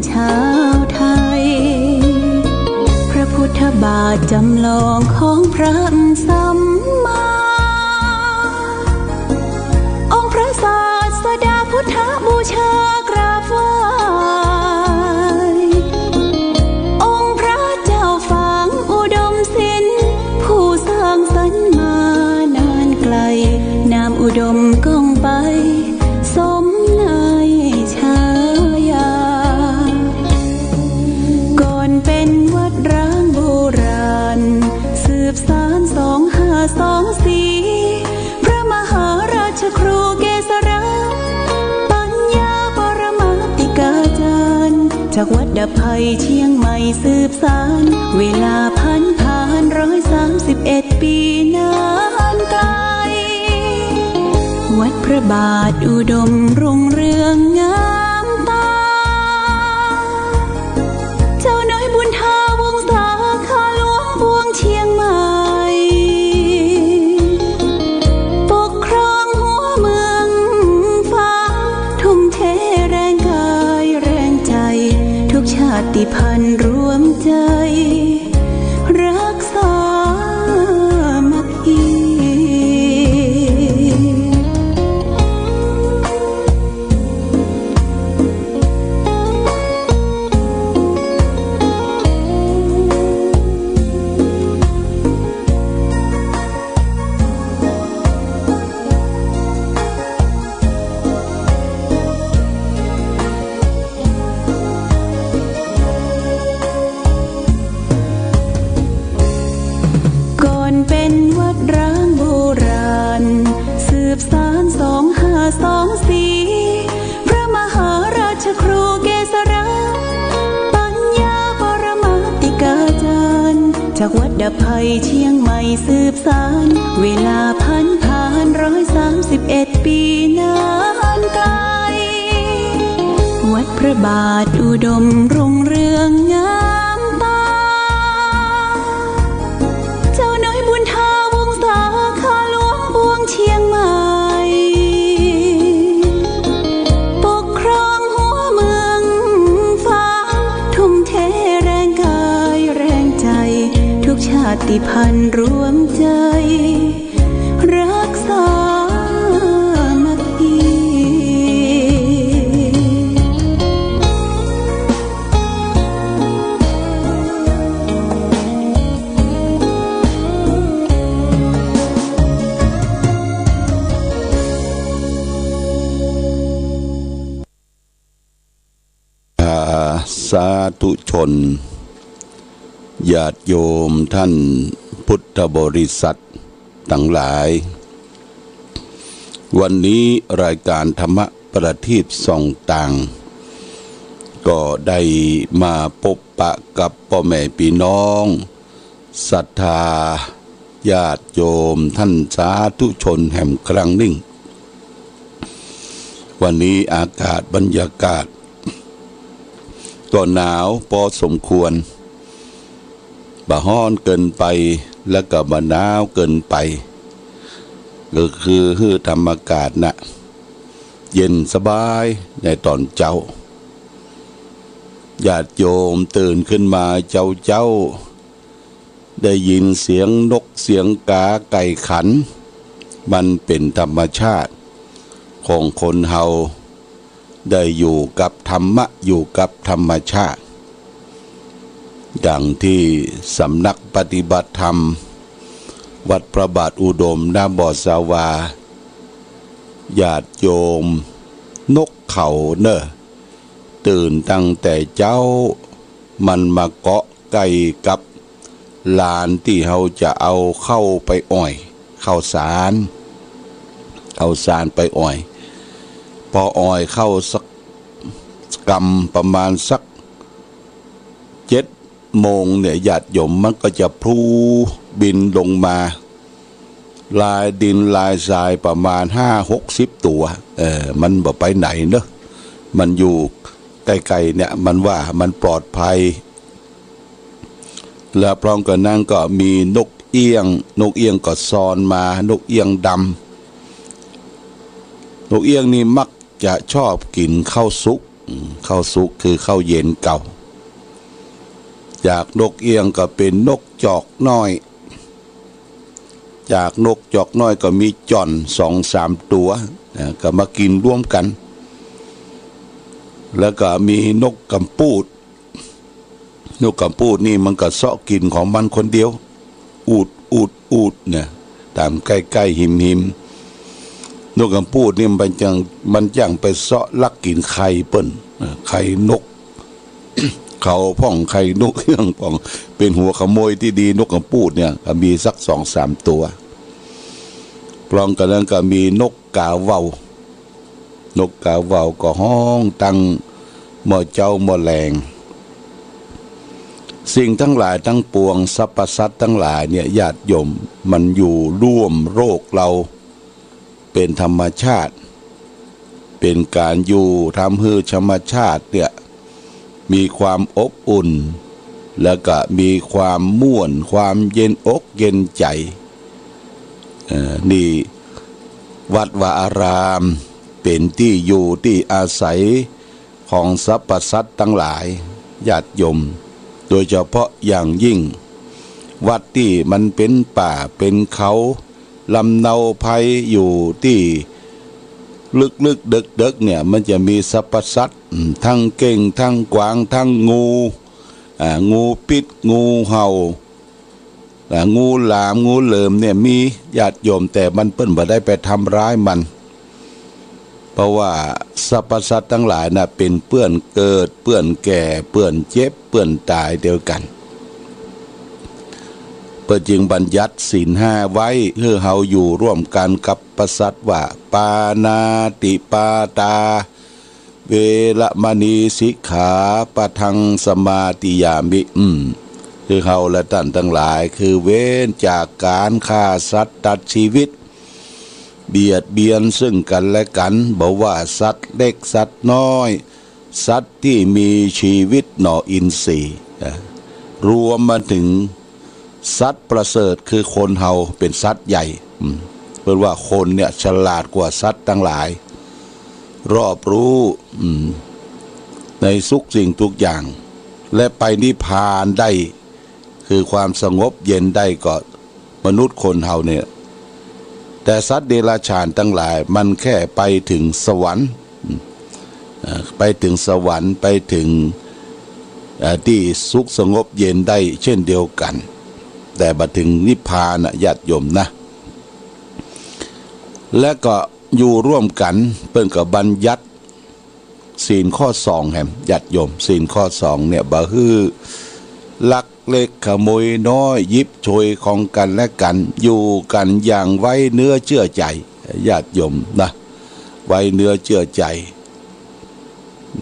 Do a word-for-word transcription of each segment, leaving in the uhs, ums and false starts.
ชาวไทย พระพุทธบาทจำลองของพระสัมมา องค์พระศาสดาพุทธบูชากราบไหว้ องค์พระเจ้าฝางอุดมศิลป์ ผู้สร้างสรรค์มานานไกล นามอุดมก้องไป สมในฉายา ก่อนเป็นวัดร้างโบราณ สืบสานสองห้าสองสี่ พระมหาราชครูเกษรา ปัญญาปรมาติกาจารย์ จากวัดดับภัยเชียงใหม่สืบสาน เวลาผันผ่านร้อยสามสิบเอ็ดปีนานไกล วัดพระบาทอุดมรุ่งเรืองงามตา เจ้าน้อยบุญทาวงศา ข้าหลวงปวงเชียงใหม่ ปกครองหัวเมืองฝาง ทุ่มเทแรงกายแรงใจ ทุกชาติพันธุ์รวมใจ รักสามัคคี ก่อนเป็นวัดร้างโบราณ สืบสานสองห้าสองสี่ พระมหาราชครูเกษรา ปัญญาปรมาติกาจารย์ จากวัดดับภัยเชียงใหม่สืบสาน เวลาผันผ่านร้อยสามสิบเอ็ดปีนานไกล วัดพระบาทอุดมรุ่งเรืองงามตา เจ้าน้อยบุญทาวงศา ข้าหลวงปวงเชียงใหม่ ปกครองหัวเมืองฝาง ทุ่มเทแรงกายแรงใจ ทุกชาติพันธุ์รวมใจ รักสามัคคี อ่า สาธุชน ญาติโยมท่านพุทธบริษัทตังหลาย วันนี้รายก๋านธรรมะประทีปส่องต่าง ก็ได้มาปบปะกับป้อแม่ปี้น้อง ศรัทธาญาติโยมท่านสาธุชนแหมครั้งนึ่ง วันนี้อากาศบรรยากาศก็หนาวปอสมควร บ่ฮ้อนเกินไป แล้วก็บ่หนาวเกินไป ก็คือหื้อธรรมอากาศน่ะ เย็นสบายในต๋อนเจ๊า ญาติโยมตื่นขึ้นมาเจ๊าๆ ได้ยินเสียงนกเสียงก๋าไก่ขัน มันเป๋นธรรมชาติของคนเฮา ได้อยู่กับธรรมะ อยู่กับธรรมชาติ ดังตี้สำนักปฏิบัติธรรม วัดพระบาทอุดม นบสวา ญาติโยมนกเขาเน่อ ตื่นตั้งแต่เจ๊า มันมาเกาะใก้กับลานตี้เฮาจะเอาข้าวไปอ่อย ข้าวสาร ข้าวสารไปอ่อย ปออ่อยข้าวสักกำ ประมาณสักเจ็ดโมงเนี่ย ญาติโยม มันก็จะพลูบินลงมา ลายดินลายทรายประมาณห้าหกสิบตั๋ว เออ มันบ่ไปไหนเนอะ มันอยู่ใก้ๆ เนี่ย มันว่ามันปลอดภัย แล้วพร้อมกั๋นนั้นก็มีนกเอี้ยง นกเอี้ยงก็ซอนมา นกเอี้ยงดำ นกเอี้ยงนี่มักจะชอบกิ๋นข้าวสุก อืม ข้าวสุกคือข้าวเย็นเก่า จากนกเอี้ยงก็เป๋นนกจอกน้อย จากนกจอกน้อยก็มีจ่อนสองสามตั๋ว นะ ก็มากิ๋นร่วมกั๋น แล้วก็มีนกก๋ำปูด นกก๋ำปูดนี่มันก็เซาะกิ๋นของมันคนเดียว อูด อูด อูด เนี่ย ต๋ามใก้ๆ หิมๆ นกก๋ำปูดนี่มันจั่ง มันจั่งไปเซาะลักกิ๋นไข่เปิ้น เออ ไข่นก เขาพ่อง ไข่นกเอี้ยงพ่อง เป๋นหัวขโมยตี้ดี นกก๋ำปูดเนี่ย ก็มีสักสองสามตั๋ว ปลองกั๋นนั้นก็มีนกกาเว่า นกกาเว่าก็ฮ้องตั้งหม้อเจ๊าหม้อแลง สิ่งตังหลายตังปวง สรรพสัตว์ตังหลายเนี่ย ญาติโยม มันอยู่ร่วมโลกเฮา เป๋นธรรมชาติ เป๋นก๋านอยู่ ทำหื้อธรรมชาติเนี่ย มีความอบอุ่น แล้วก็มีความม่วน ความเย็นอกเย็นใจ๋ เอ่อ นี่วัดวาอาราม เป๋นตี้อยู่ตี้อาศัยของสรรพสัตว์ตังหลาย ญาติโยม โดยเฉพาะอย่างยิ่ง วัดตี้มันเป๋นป่าเป๋นเขา ลำเนาไพร อยู่ตี้ลึกๆ เดิ็กๆ เนี่ย มันจะมีสรรพสัตว์ อืม ตึงเก้ง ตึงกวาง ตึงงู อ่า งูปิ๊ด งูเห่า อ่า งูหลาม งูเหลิมเนี่ยมี ญาติโยม แต่มันเปิ้นบ่ได้ไปทำร้ายมัน เพราะว่าสรรพสัตว์ตังหลายน่ะ เป๋นเปื้อนเกิด เปื้อนแก่ เปื้อนเจ็บ เปื้อนต๋ายเดียวกั๋น เปิ้นจึงบัญญัติศีลห้าไว้ หื้อเฮาอยู่ร่วมกั๋นกับประสัตว์ว่า ปาณาติปาตา เวระมะณี สิกขาปะทัง สมาธิยามิ อืม คือเฮาและต้านตังหลาย คือเว้นจากก๋านฆ่าสัตว์ตัดชีวิต เบียดเบียนซึ่งกั๋นและกั๋น บ่ว่าสัตว์เล็กสัตว์น้อย สัตว์ตี้มีชีวิตหน่ออินทรีย์ นะ รวมมาเถิง สัตว์ประเสริฐคือคนเฮาเป๋นสัตว์ใหญ่ อืม เปิ้นว่าคนเนี่ยฉลาดกว่าสัตว์ตังหลาย รอบรู้ อืม ในทุกสิ่งทุกอย่าง และไปนิพพานได้ คือความสงบเย็นได้ก็มนุษย์คนเฮาเนี่ย แต่สัตว์เดรัจฉานตังหลายมันแค่ไปเถิงสวรรค์ อืม เอ่อ ไปเถิงสวรรค์ ไปเถิง เอ่อ ตี้สุขสงบเย็นได้เช่นเดียวกั๋น แต่บ่เถิงนิพพานนะ ญาติโยมนะ และก็อยู่ร่วมกั๋น เปิ้นก็บัญญัติศีลข้อสองแหม ญาติโยม ศีลข้อสองเนี่ย บ่หื้อลักเล็กขโมยน้อย หยิบฉวยของกั๋นและกั๋น อยู่กั๋นอย่างไว้เนื้อเชื่อใจ๋ ญาติโยมนะ ไว้เนื้อเชื่อใจ๋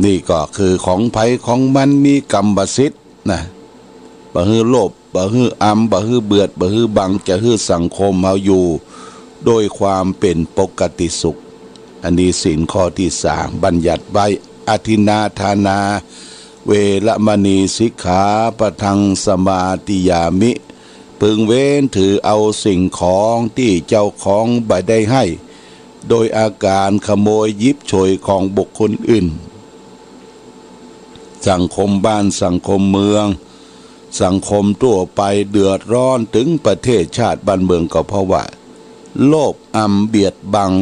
นี่ก็คือของใผของมัน มีกรรมสิทธิ์นะ บ่หื้อโลภ บ่หื้ออำ บ่หื้อเบียด บ่หื้อบัง จะหื้อสังคมเฮาอยู่โดยความเป๋นปกติสุข อันนี้ศีลข้อตี้สามบัญญัติไว้ อทินนาทานา เวระมะณี สิกขาปะทัง สมาธิยามิ พึงเว้นถือเอาสิ่งของตี้เจ้าของบ่ได้ให้ โดยอาก๋านขโมยหยิบฉวยของบุคคลอื่น สังคมบ้านสังคมเมือง สังคมทั่วไปเดือดร้อนเถิงประเทศชาติบ้านเมืองก็เพราะว่า โลภอำเบียดบัง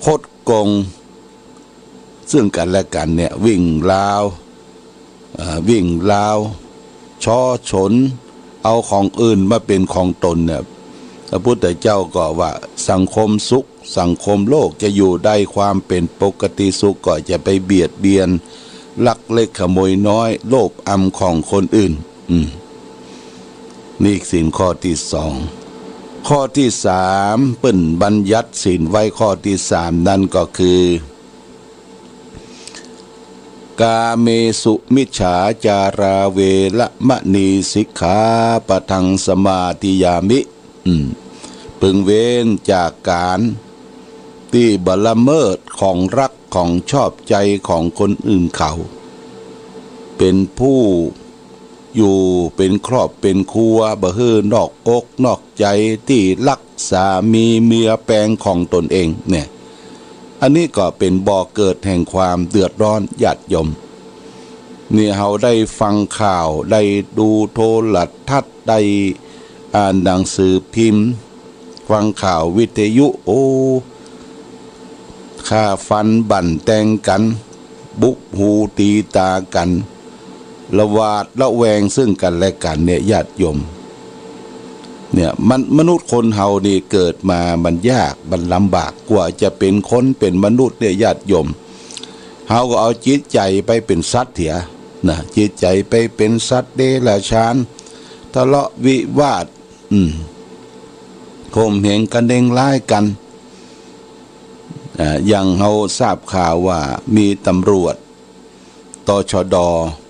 คดโกง ซึ่งกั๋นและกั๋นเนี่ย วิ่งราว เอ่อ วิ่งราว ฉ้อฉล เอาของอื่นมาเป๋นของตนเนี่ย พระพุทธเจ้าก็ว่า สังคมสุข สังคมโลกจะอยู่ได้ความเป๋นปกติสุข ก็จะไปเบียดเบียน ลักเล็กขโมยน้อย โลภอำของคนอื่น อืม นี่ศีลข้อตี้สอง ข้อตี้สาม เปิ้นบัญญัติศีลไว้ข้อตี้สามนั้นก็คือ กาเมสุมิจฉาจารา เวระมะณี สิกขาปะทัง สมาธิยามิ อืม พึงเว้นจากก๋านตี้บ่ละเมิดของฮักของชอบใจ๋ของคนอื่นเขา เป๋นผู้อยู่เป๋นครอบเป๋นครัว บ่หื้อนอกอกนอกใจ๋ตี้ฮักสามีเมียแปงของตนเองเนี่ย อันนี้ก็เป๋นบ่อเกิดแห่งความเดือดร้อน ญาติโยม นี่เฮาได้ฟังข่าว ได้ดูโทรทัศน์ ได้อ่านหนังสือพิมพ์ ฟังข่าววิทยุ โอ้ ฆ่าฟันบั่นแตงกั๋น บุบหูตี๋ต๋ากั๋น ระหวาดระแวงซึ่งกั๋นและกั๋นเนี่ย ญาติโยม เนี่ย มัน มนุษย์คนเฮานี่เกิดมามันยาก มันลำบาก กว่าจะเป๋นคนเป๋นมนุษย์เนี่ย ญาติโยม เฮาก็เอาจิตใจ๋ไปเป๋นสัตว์เหีย นะ จิตใจ๋ไปเป๋นสัตว์เดรัจฉาน ทะเลาะวิวาท อืม ข่มเหงกระเนงร้ายกั๋น อ่า อย่างเฮาทราบข่าวว่ามีตำรวจ ตชด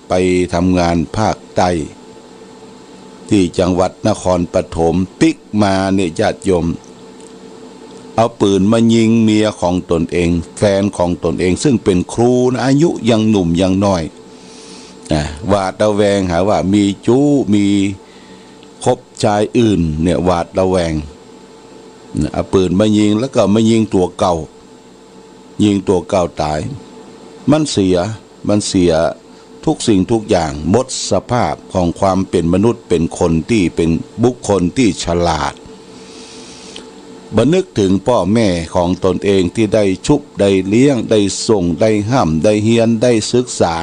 ไปทำงานภาคใต้ ตี้จังหวัดนครปฐม ปิ๊กมาเนี่ย ญาติโยม เอาปืนมายิงเมียของตนเอง แฟนของตนเอง ซึ่งเป๋นครูนะ อายุยังหนุ่มยังน้อย อ่า หวาดระแวงหาว่ามีจู๊ มีคบชายอื่นเนี่ย หวาดระแวง นะ เอาปืนมายิง แล้วก็มายิงตั๋วเก่า ยิงตั๋วเก่าต๋าย มันเสีย มันเสียทุกสิ่งทุกอย่าง หมดสภาพของความเป๋นมนุษย์ เป๋นคนตี้ เป๋นบุคคลตี้ฉลาด บ่นึกเถิงป้อแม่ของตนเองตี้ได้ชุบ ได้เลี้ยง ได้ส่ง ได้ฮ่ำ ได้เฮียน ได้ศึกษา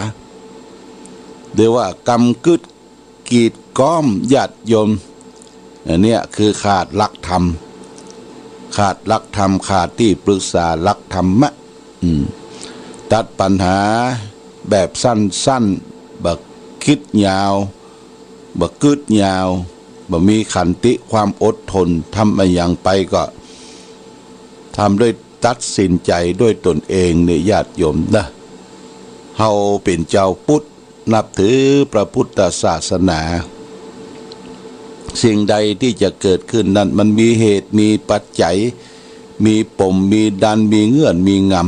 เรียกว่ากำกึ๊ด กีดก๊อม ญาติโยม อันเนี้ยคือขาดหลักธรรม ขาดหลักธรรม ขาดตี้ปรึกษาหลักธรรมะ อืม ตัดปัญหาแบบสั้นๆ บ่กึ๊ดยาว บ่กึ๊ดยาว บ่มีขันติความอดทน ทำอะหยังไปก็ทำด้วย ตัดสินใจ๋ด้วยตนเองเนี่ย ญาติโยมนะ เฮาเป๋นจาวพุทธ นับถือพระพุทธศาสนา สิ่งใดตี้จะเกิดขึ้นนั้น มันมีเหตุ มีปัจจัย มีปม มีดัน มีเงื่อน มีงำ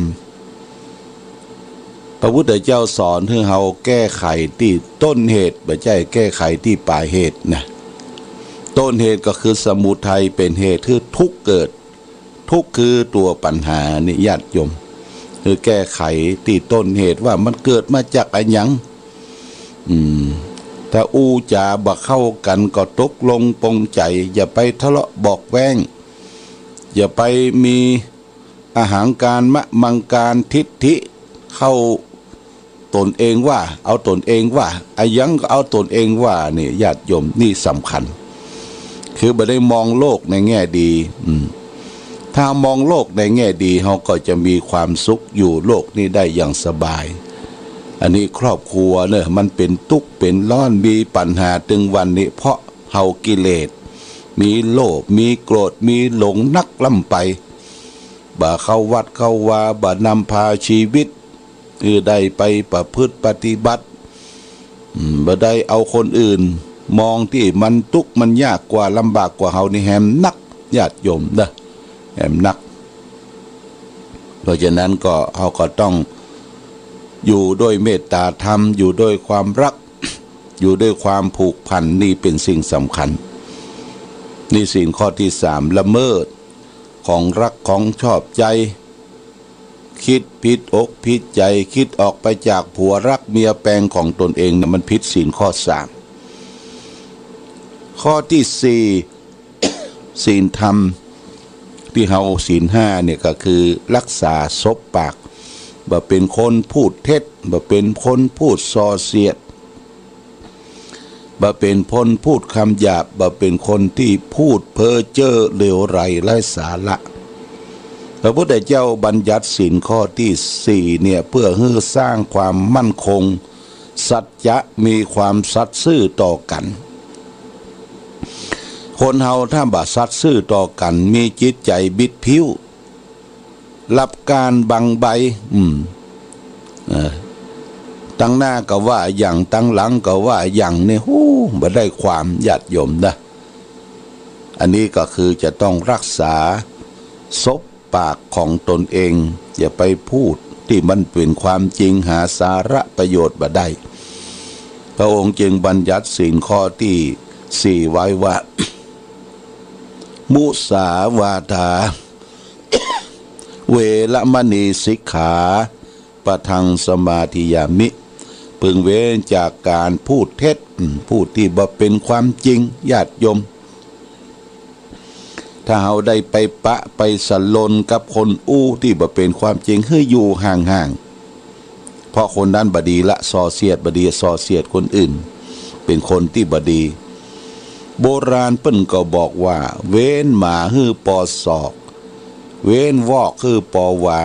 พระพุทธเจ้าสอนหื้อเฮาแก้ไขตี้ต้นเหตุ บ่ใจ้แก้ไขตี้ปลายเหตุนะ ต้นเหตุก็คือสมุทัยเป๋นเหตุหื้อทุกข์เกิด ทุกข์คือตั๋วปัญหานี่ ญาติโยม คือแก้ไขตี้ต้นเหตุว่ามันเกิดมาจากอะหยัง อืม ถ้าอู้จ๋าบ่เข้ากั๋นก็ตกลงปลงใจ๋ อย่าไปทะเลาะเบาะแว้ง อย่าไปมีอหังการ มะมังการ ทิฏฐิ เข้า ตนเองว่า เอาตนเองว่า อะหยังก็เอาตนเองว่านี่ ญาติโยม นี่สำคัญ คือบ่ได้มองโลกในแง่ดี อืม ถ้ามองโลกในแง่ดี เฮาก็จะมีความสุขอยู่โลกนี้ได้อย่างสบาย อันนี้ครอบครัวเน่อ มันเป๋นตุ๊กข์เป๋นร้อน มีปัญหาตึงวันนี้ เพราะเฮากิเลส มีโลภ มีโกรธ มีหลงนักล้ำไป บ่เข้าวัดเข้าวา บ่นำพาชีวิต คือได้ไปประพฤติปฏิบัติ อืม บ่ได้เอาคนอื่น มองตี้มันตุ๊กข์มันยากกว่า ลำบากกว่าเฮานี่แหมนัก ญาติโยมเน่อ แหมนัก เพราะฉะนั้นก็ เฮาก็ต้องอยู่ด้วยเมตตาธรรม อยู่ด้วยความรัก อยู่ด้วยความผูกพัน นี่เป๋นสิ่งสำคัญ นี่ศีลข้อตี้สาม ละเมิดของรักของชอบใจ๋ คิดผิดอกผิดใจ๋ คิดออกไปจากผัวรักเมียแปงของตนเองเนี่ย มันผิดศีลข้อสาม ข้อตี้สี่ ศีลธรรมตี้เฮา ศีลห้าเนี่ยก็คือรักษาสบปาก บ่เป๋นคนพูดเท็จ บ่เป๋นคนพูดส่อเสียด บ่เป๋นคนพูดคำหยาบ บ่เป๋นคนตี้พูดเพ้อเจ้อเลวไหลไร้สาระ พระพุทธเจ้าบัญญัติศีลข้อตี้สี่เนี่ย เพื่อหื้อสร้างความมั่นคง สัจจะ มีความสัตย์ซื่อต่อกั๋น คนเฮาถ้าบ่สัตย์ซื่อต่อกั๋น มีจิตใจ๋บิดผิ้ว ลับก้านบังใบ อืม เออ ตังหน้าก็ว่าอะหยัง ตังหลังก็ว่าอะหยังนี่ ฮู้ บ่ได้ความ ญาติโยมเน่อ อันนี้ก็คือจะต้องรักษาสบปากของตนเอง อย่าไปพูดตี้มันเป๋นความจริง หาสาระประโยชน์บ่ได้ พระองค์จึงบัญญัติศีลข้อตี้สี่ไว้ว่า มุสาวาทา เวระมณีสิกขาปะทังสมาธิยามิ พึงเว้นจากการพูดเท็จ อืม พูดตี้บ่เป๋นความจริง ญาติโยม ถ้าเฮาได้ไปปะไปสะหลนกับคนอู้ตี้บ่เป๋นความจริง หื้ออยู่ห่างๆ เพราะคนนั้นบ่ดีละ ส่อเสียดบ่ดี ส่อเสียดคนอื่น เป๋นคนตี้บ่ดี โบราณเปิ้นก็บอกว่า เว้นหมาหื้อปอศอก เว้นวอกหื้อปอวา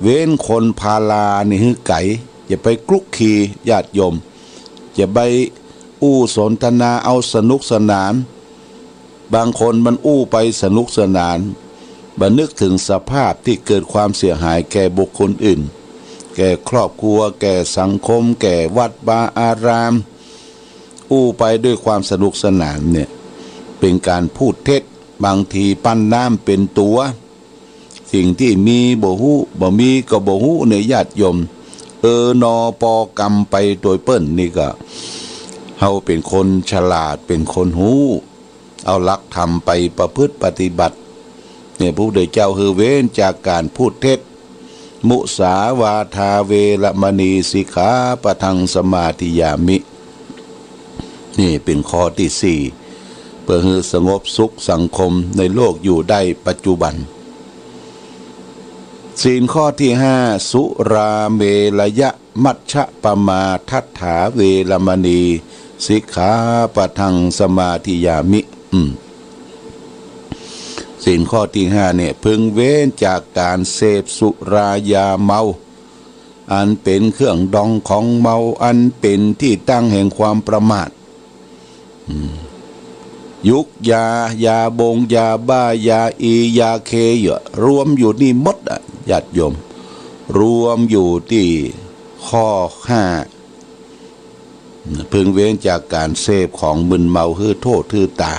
เว้นคนพาลานี่หื้อไก๋ อย่าไปคลุกคลี ญาติโยม อย่าไปอู้สนทนาเอาสนุกสนาน บางคนมันอู้ไปสนุกสนาน บ่นึกเถิงสภาพตี้เกิดความเสียหายแก่บุคคลอื่น แก่ครอบครัว แก่สังคม แก่วัดวาอาราม อู้ไปด้วยความสนุกสนานเนี่ย เป๋นการพูดเท็จ บางทีปั้นน้ำเป๋นตั๋ว สิ่งตี้มีบ่ฮู้ บ่มีก็บ่ฮู้เนี่ย ญาติโยม เออนอปอกำไปโตยเปิ้นนี่ก็ เฮาเป๋นคนฉลาด เป๋นคนฮู้ เอาหลักธรรมไปประพฤติปฏิบัติ เนี่ย พระพุทธเจ้าหื้อเว้นจากการพูดเท็จ มุสาวาทาเวระมณีสิกขาปะทังสมาธิยามิ นี่เป๋นข้อตี้สี่ เปื้อหื้อสงบสุขสังคมในโลกอยู่ได้ปัจจุบัน ศีลข้อตี้ห้า สุราเมรยมัชฌปมาทัฏฐาเวระมณีสิกขาปะทังสมาธิยามิ อืม ศีลข้อตี้ห้าเนี่ย พึงเว้นจากการเสพสุรายาเมา อันเป๋นเครื่องดองของเมา อันเป๋นตี้ตั้งแห่งความประมาท อืม ยุกยา ยาบง ยาบ้า ยาอี ยาเค อยู่ รวมอยู่นี่หมดอะ ญาติโยม รวมอยู่ตี้ข้อห้า พึงเว้นจากการเสพของมึนเมาหื้อโทษหื้อต๋า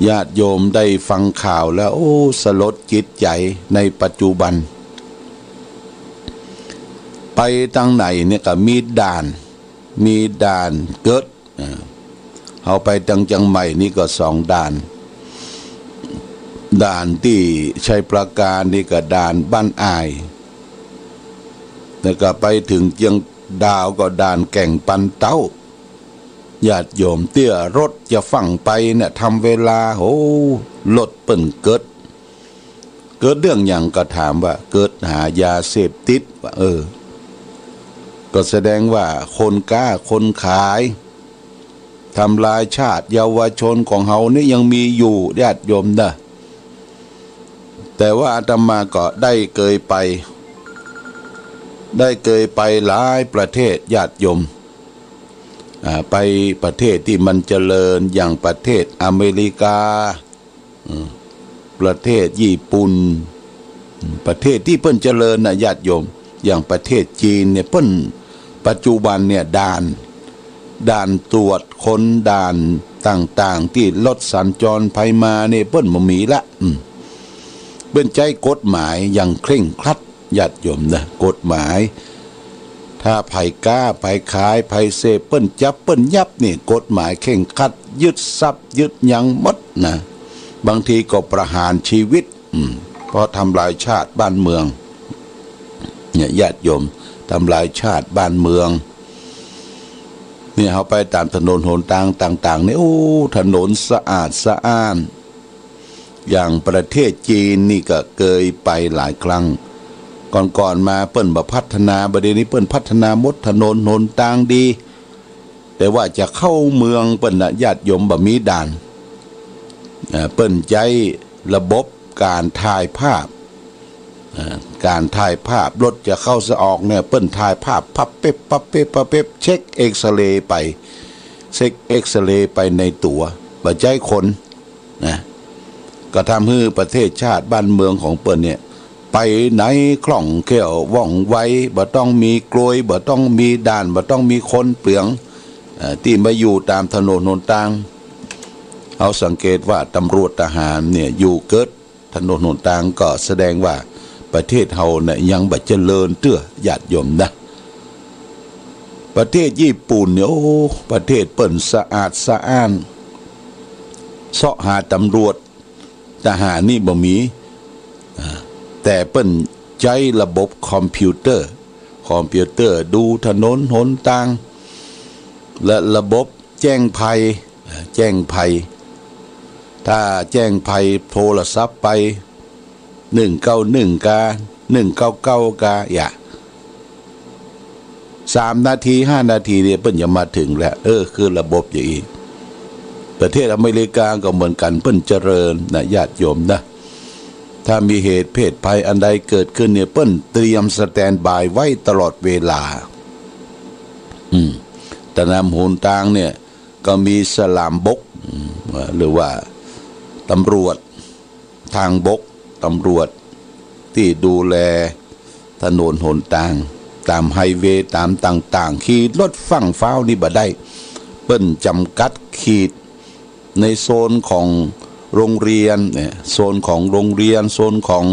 ญาติโยมได้ฟังข่าวแล้ว โอ้ สลดจิตใจ๋ในปัจจุบัน ไปตางไหนเนี่ยก็มีด่าน มีด่านเกิด อ่า เฮาไปตางเจียงใหม่นี่ก็สองด่าน ด่านตี้ชัยปราการนี่ก็ด่านบ้านอ่าย แล้วก็ไปเถิงเจียงดาวก็ด่านแก่งปันเต๊า ญาติโยม เตื้อรถจะฟั่งไปเนี่ย ทำเวลา โห รถเปิ้นเกิด เกิดเรื่องหยังก็ถามว่า เกิดหายาเสพติด ว่า เออ ก็แสดงว่าคนก๊าคนขาย ทำลายชาติเยาวชนของเฮานี่ยังมีอยู่ ญาติโยมนะ แต่ว่าอาตมาก็ได้เกยไป ได้เกยไปหลายประเทศ ญาติโยม อ่า ไปประเทศตี้มันเจริญ อย่างประเทศอเมริกา อืม ประเทศญี่ปุ่น อืม ประเทศตี้เปิ้นเจริญน่ะ ญาติโยม อย่างประเทศจีนเนี่ย เปิ้น ปัจจุบันเนี่ย ด่าน ด่านตรวจคน ด่านต่างๆ ตี้รถสัญจรไปมาเนี่ย เปิ้นบ่มีละ อืม เปิ้นใจ๊กฎหมายอย่างเคร่งครัด ญาติโยมนะ กฎหมาย ถ้าใผก๊า ใผขาย ใผเสพ เปิ้นจับ เปิ้นยับนี่ กฎหมายเคร่งครัด ยึดทรัพย์ ยึดหยังหมดนะ บางทีก็ประหารชีวิต อืม เพราะทำลายชาติบ้านเมือง เนี่ย ญาติโยม ทำลายชาติบ้านเมือง เนี่ย เฮาไปต๋ามถนนหนตางต่างๆ นี่ โอ้ ถนนสะอาดสะอ้าน อย่างประเทศจีนนี่ก็เกยไปหลายครั้ง ก่อนๆ มาเปิ้นบ่พัฒนา บ่าเดี่ยวนี้เปิ้นพัฒนาหมด ถนนหนตางดี แต่ว่าจะเข้าเมืองเปิ้นน่ะ ญาติโยม บ่มีด่าน อ่า เปิ้นใจ๊ระบบก๋านถ่ายภาพ อ่า ก๋านถ่ายภาพ รถจะเข้าจะออกเนี่ย เปิ้นถ่ายภาพ ปั๊บเป๊บ ปั๊บเป๊บ ปั๊บเป๊บ เช็คเอกซเรย์ไป เช็คเอกซเรย์ไปในตั๋ว บ่ใจ๊คน นะ ก็ทำหื้อประเทศชาติบ้านเมืองของเปิ้นเนี่ย ไปไหนคล่องแคล่วว่องไว บ่ต้องมีกลวย บ่ต้องมีด่าน บ่ต้องมีคนเปือง เอ่อ ตี้มาอยู่ต๋ามถนนหนตาง เฮาสังเกตว่าตำรวจทหารเนี่ย อยู่เกิดถนนหนตาง ก็แสดงว่าประเทศเฮาเนี่ยยังบ่เจริญเตื้อ ญาติโยมนะ ประเทศญี่ปุ่นเนี่ย โอ้ ประเทศเปิ้นสะอาดสะอ้าน เซาะหาตำรวจ ทหารนี่บ่มี แต่เปิ้นใจ๊ระบบคอมพิวเตอร์ คอมพิวเตอร์ดูถนนหนตาง และระบบแจ้งภัย แจ้งภัย ถ้าแจ้งภัยโทรศัพท์ไป หนึ่งเก้าหนึ่ง กา หนึ่งเก้าเก้า กา อย่า สามนาที ห้านาทีเนี่ยเปิ้นจะมาเถิงแล้ว เออ คือระบบอย่างอี้ ประเทศอเมริกาก็เหมือนกั๋น เปิ้นเจริญนะ ญาติโยมนะ ถ้ามีเหตุเพศภัยอันใดเกิดขึ้นเนี่ย เปิ้นเตรียมสแตนด์บายไว้ตลอดเวลา อืม ต๋ามหนตางเนี่ย ก็มีสลามบก อืม หรือว่าตำรวจทางบก ตำรวจตี้ดูแลถนนหนตาง ต๋ามไฮเวย์ ต๋ามต่างๆ ขี่รถฟั่งฟ้าวนี่บ่ได้ เปิ้นจ๋ำกัดขีด ในโซนของโรงเรียนเนี่ย โซนของโรงเรียน โซนของ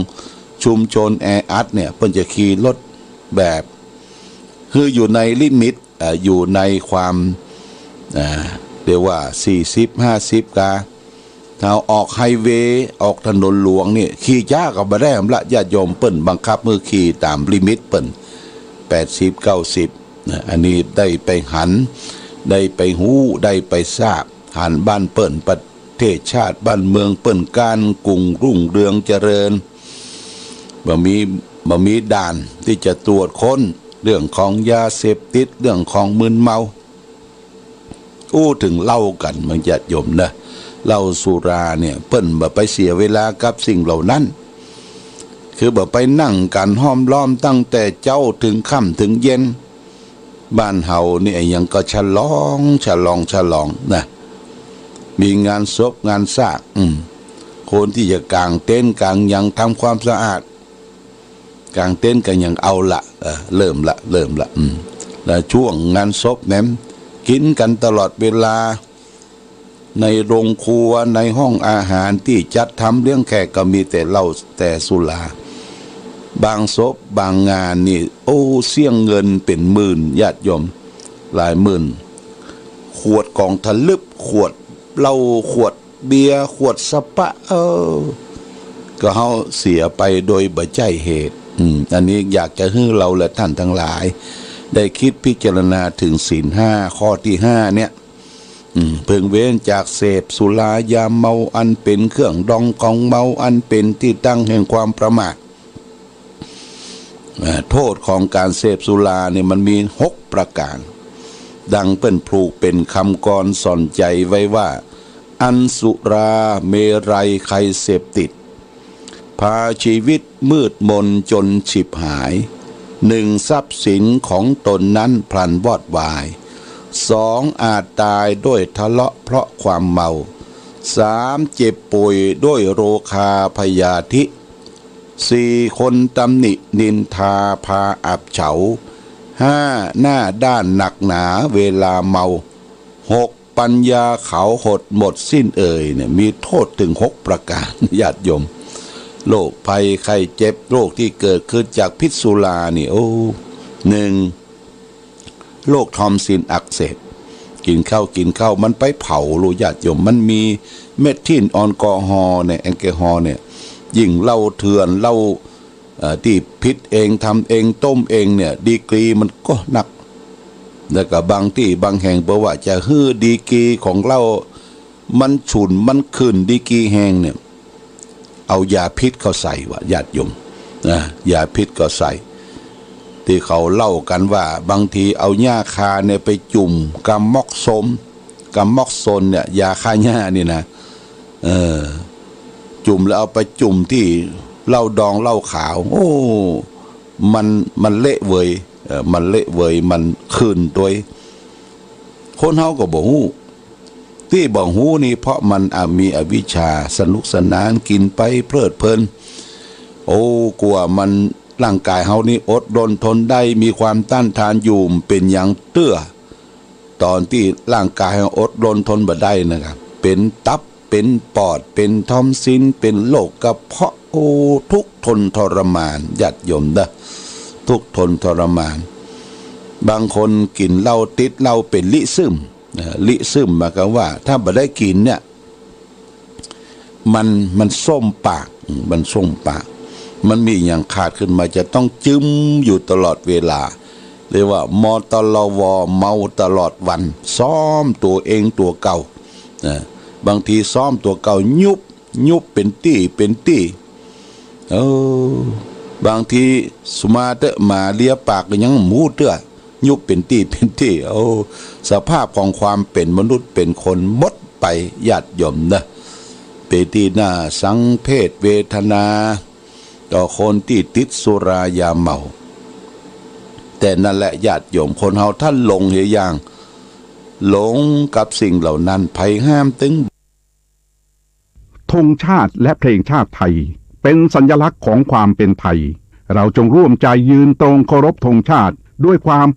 ชุมชนแออัดเนี่ย เปิ้นจะขี่รถแบบ คืออยู่ในลิมิต เอ่อ อยู่ในความ เอ่อ เรียกว่า สี่สิบ ห้าสิบ กา ถ้าออกไฮเวย์ ออกถนนหลวงเนี่ย ขี่จ๊าก็บ่ได้ละ ญาติโยม เปิ้นบังคับหื้อขี่ต๋ามลิมิตเปิ้น แปดสิบ เก้าสิบ นะ อันนี้ได้ไปหัน ได้ไปฮู้ ได้ไปทราบ หันบ้านเปิ้น ประเทศชาติบ้านเมืองเปิ้นก้านกุ่งรุ่งเรืองเจริญ บ่มี บ่มีด่านตี้จะตรวจค้นเรื่องของยาเสพติด เรื่องของมึนเมา อู้เถิงเหล้ากั๋น บางญาติโยมนะ เหล้าสุราเนี่ย เปิ้นบ่ไปเสียเวลากับสิ่งเหล่านั้น คือบ่ไปนั่งกั๋นห้อมล้อมตั้งแต่เจ๊าเถิงค่ำเถิงเย็น บ้านเฮานี่อะหยังก็ฉลอง ฉลอง ฉลองนะ มีงานศพงานซาก อืม คนตี้จะก๋างเต็นท์ก๋างหยังทำความสะอาด ก๋างเต็นท์ก๋างหยังเอาละ เออ เริ่มละ เริ่มละ อืม แล้วช่วงงานศพแหมกิ๋นกั๋นตลอดเวลา ในโรงครัว ในห้องอาหารตี้จัดทำเลี้ยงแขกก็มีแต่เหล้าแต่สุรา บางศพบางงานนี่ โอ้ เสี้ยงเงินเป๋นหมื่น ญาติโยม หลายหมื่น ขวดก๋องทะลึบ ขวดเหล้า ขวดเบียร์ ขวดสปะ เออ ก็เฮาเสียไปโดยบ่ใจ้เหตุ อืม อันนี้อยากจะหื้อเฮาและท่านทั้งหลาย ได้กึ๊ดพิจารณาเถิงศีลห้า ข้อตี้ห้าเนี่ย อืม เพิ่งเว้นจากเสพสุรายาเมา อันเป๋นเครื่องดองของเมา อันเป๋นตี้ตั้งแห่งความประมาท อ่า โต้ษของก๋านเสพสุราเนี่ยมันมีหกประก๋าน ดังเปิ้นผูกเป๋นกำกรสอนใจ๋ไว้ว่า อันสุราเมรัยไคยเสพติด พาชีวิตมืดมนจ๋นฉิบหาย หนึ่ง ทรัพย์สินของตนนั้นพลันวอดวาย สอง อาจต๋ายด้วยทะเลาะเพราะความเมา สาม เจ็บป่วยด้วยโรคาพยาธิ สี่ คนตำหนินินทาพาอับเฉา ห้า หน้าด้านหนักหนาเวลาเมา หก ปัญญาเขาหดหมดสิ้นเอ่ยเนี่ย มีโต้ษเถิงหกประก๋าน ญาติโยม โรคภัยไข้เจ็บ โรคตี้เกิดขึ้นจากพิษสุรานี่ โอ้ หนึ่ง โรคทอนซิลอักเสบ กิ๋นข้าวกิ๋นข้าวมันไปเผาลูก ญาติโยม มันมีเมทิล แอลกอฮอล์เนี่ย แอลกอฮอล์เนี่ย ยิ่งเหล้าเถื่อน เหล้า เอ่อ ตี้ผิดเอง ทำเอง ต้มเองเนี่ย ดีกรีมันก็นัก แล้วก็บางตี้บางแห่ง เปิ้นว่าจะหื้อดีกรีของเหล้ามันฉุน มันขึ้นดีกรีแฮงเนี่ย เอายาพิษเข้าใส่ว่ะ ญาติโยม นะ ยาพิษก็ใส่ ตี้เขาเล่ากั๋นว่า บางทีเอาหญ้าคาเนี่ยไปจุ่มกาม็อกโซน กาม็อกโซนเนี่ย ยาฆ่าหญ้านี่นะ เออ จุ่มแล้วเอาไปจุ่มตี้เหล้าดองเหล้าขาว โอ้ มัน มันเละเวย เอ่อ มันเละเวย มันขึ้นตวย คนเฮาก็บ่ฮู้ ตี้บ่ฮู้นี่เพราะมันอะ มีอวิชชา สนุกสนาน กิ๋นไปเพลิดเพลิน โอ้ กว่ามัน ร่างก๋ายเฮานี่อดรนทนได้ มีความต้านทานอยู่ เป๋นหยังเตื้อ ต๋อนตี้ร่างก๋ายเฮาอดรนทนบ่ได้นะครับ เป๋นตับ เป๋นปอด เป๋นทอนซิล เป๋นโรคกระเพาะ โอ้ ทุกข์ทนทรมาน ญาติโยมเด้อ ทุกข์ทนทรมาน บางคนกิ๋นเหล้าติดเหล้าเป๋นลิซึม นะ ลิซึมหมายความว่าถ้าบ่ได้กิ๋นเนี่ย มัน มันส้มปาก มันส้มปาก มันมีอะหยังขาดขึ้นมาจะต้องจึมอยู่ตลอดเวลา เรียกว่า มตลว เมาตลอดวัน ซ้อมตั๋วเองตั๋วเก่า นะ บางทีซ้อมตั๋วเก่ายุบ ยุบเป๋นตี้เป๋นตี้ เออ บางทีสุมาเต๊อะ หมาเลียปากก็ยังบ่ฮู้เตื้อ ยุบเป๋นตี้เป๋นตี้ โอ้ สภาพของความเป๋นมนุษย์เป๋นคนหมดไป ญาติโยมนะ เป๋นตี้น่าสังเวชเวทนา ต่อคนตี้ติดสุรายาเมา แต่นั่นแหละญาติโยม คนเฮาถ้าหลงเหียอย่าง หลงกับสิ่งเหล่านั้น ใผห้ามตึง ธงชาติและเพลงชาติไทย เป็นสัญลักษณ์ของความเป็นไทย เราจงร่วมใจยืนตรงเคารพธงชาติด้วยความ